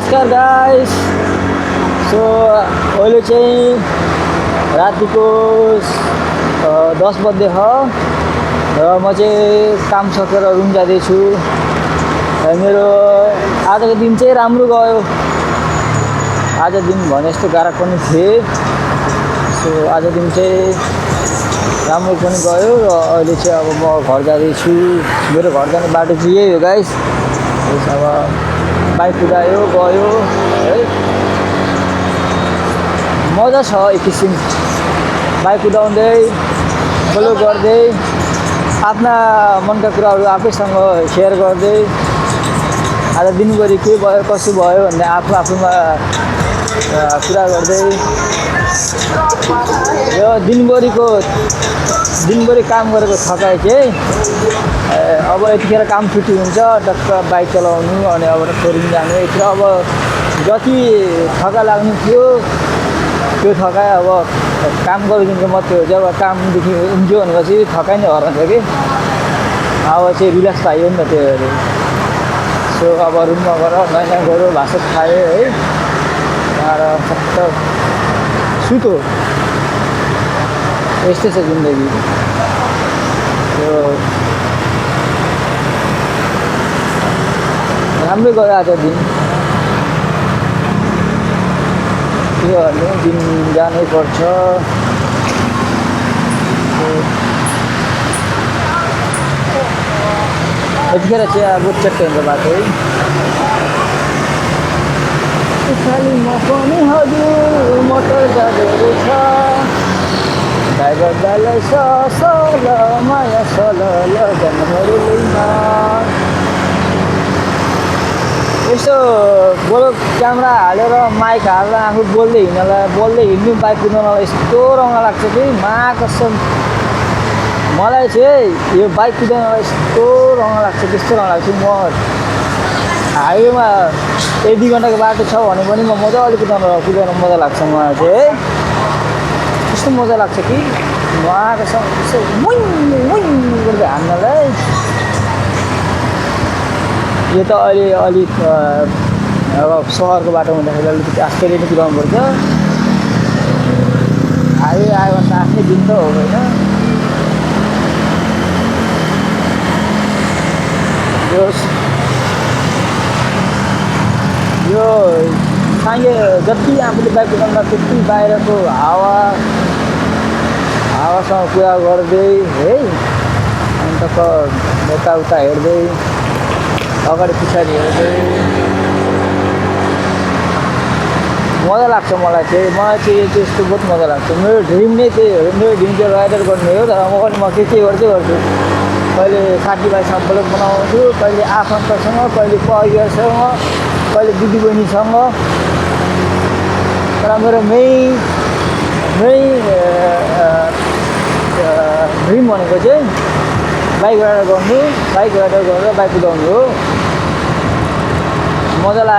नमस्कार guys. So अहिले चाहिँ रातिको 10 बज्दै छ र म चाहिँ काम सकेर रुम जाँदैछु। मेरो आजको दिन चाहिँ राम्रो गयो। आज दिन भने जस्तो गाह्रो पनि थिए। सो आज दिन चाहिँ राम्रो पनि गयो र अहिले चाहिँ अब म घर जाँदैछु। मेरो घर जाने बाटो चाहिँ यही हो गाइस। अब बाइक कुदायो गयो है, मजा छ एक किसिम। बाइक कुदाउँदै फलो गर्दै आफ्ना मनका कुराहरू आफैसँग सेयर गर्दै आज दिनभरि के भयो कसो भयो भन्ने आफूमा कुरा गर्दै यो दिनभरि काम गरेको थकाइ चाहिँ अब यतिखेर काम छुट्टी हुन्छ, टक्क बाइक चलाउनु अनि अब फेरि जानु। यति अब जति थकाइ लाग्नु थियो त्यो थकाइ अब काम गरिदिनु मात्रै हो। जब कामदेखि उम्क्यो भनेपछि थकाइ नै हराउँछ कि अब चाहिँ रिल्याक्स पाइयो नि त त्यो हेऱ्यो। सो अब रुममा गएर नयाँ गऱ्यो, भात खायो है, त्यहाँबाट सट्ट सुतो। यस्तै छ जिन्दगी। त्यो राम्रै गयो आज दिन। के भन्नु, दिन जानै पर्छ। यतिखेर चाहिँ अब चट्टै हुन्छ बाटो है। खाली म पनि हजुर मोटर जाँदैछ, ड्राइभर दाइलाई सल माया सल जानुहुँदैमा। यसो बोलो क्यामेरा हालेर माइक हालेर आफू बोल्दै हिँड्नु बाइक कुदाउनलाई यस्तो रङ लाग्छ कि कसम। मलाई चाहिँ यो बाइक कुदाउनलाई यस्तो रङ लाग्छ, त्यस्तो रङ लाग्छ। म हाइवेमा 1-2 घन्टाको बाटो छ भने पनि म मजाले कुदाउन मजा लाग्छ मलाई चाहिँ है। यस्तो मजा लाग्छ कि कसम यसो मुइ गर्दै हान्नलाई। यो त अहिले अलिक अब सहरको बाटो हुँदाखेरि अलिकति आश्चर्य नै कुदाउनु पर्छ। हाइवे आयो भने त आफ्नै दिन त हो होइन। यो सँगै जति आफूले बाइक कुदाउँदा त्यति बाहिरको हावासँग कुरा गर्दै है, अनि त यताउता हेर्दै अगाडि पछाडि हेर्दै मजा लाग्छ। मलाई चाहिँ यो त्यस्तो बहुत मजा लाग्छ। मेरो ड्रिम नै त्यही हो। मेरो ड्रिम चाहिँ राइडर गर्ने हो। तर म के गर्छु, कहिले साथीभाइसँग ब्लग बनाउँछु, कहिले आफन्तसँग, कहिले परिवारसँग, कहिले दिदीबहिनीसँग। तर मेरो मेन ड्रिम भनेको चाहिँ बाइक राइडर गरेर बाइक कुदाउनु हो। मजा लाग्यो।